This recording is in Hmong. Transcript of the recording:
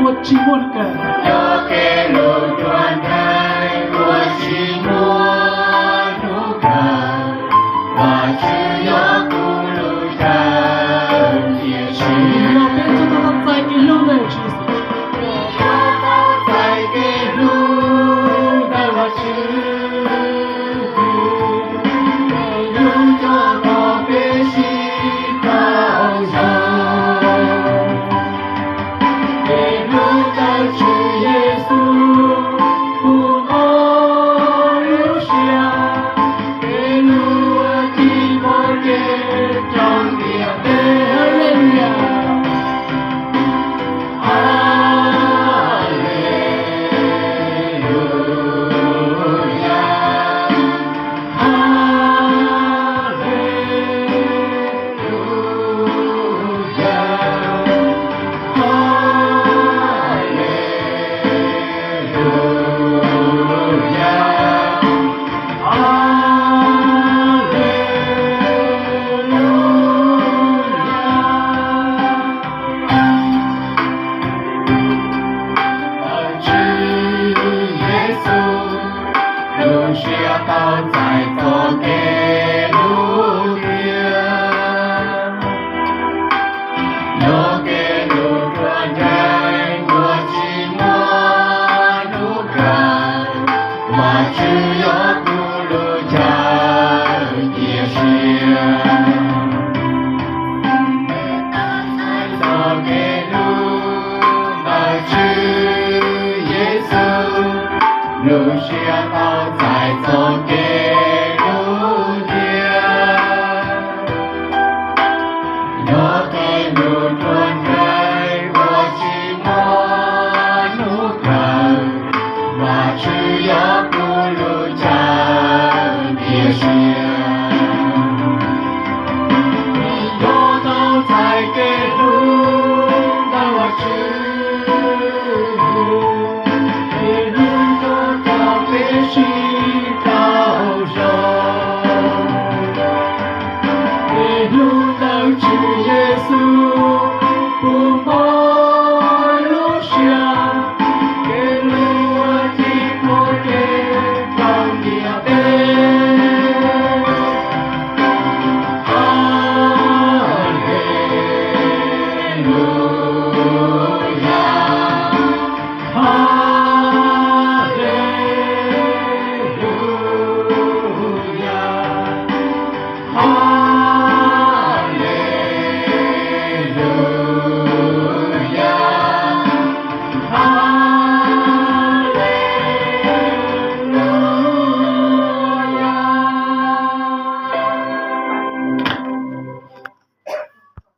Ua tsis muaj hnub kawg. Yog kev hlub ruaj nraug uas tsis muaj hnub kawg, Vajtswv yog kuv lub chaw cia siab. Yog peb txhua tus tau txais kev hlub ntawm Tswv Yexus, tau txais kev hlub ntawm Vajtswv, lub coj tos peb sib tau zoo. Kev hlub ntawm Tswv Yexus puv npo lub siab, kev hlub ua tib pob kev rau tiam peb. Haleluya. Haleluya. Tswv Yexus, lub siab tau txais txoj kev hlub tiag. Yog kev hlub ruaj nraug uas tsis muaj hnub kawg, Vajtswv yog kuv lub chaw cia siab. Txoj kev hlub ntawm Tswv Yexus, lub siab tau txais txoj kev hlub tiag. Yog kev hlub ruaj nraug uas tsis muaj hnub kawg, Vajtswv yog kuv lub chaw cia siab.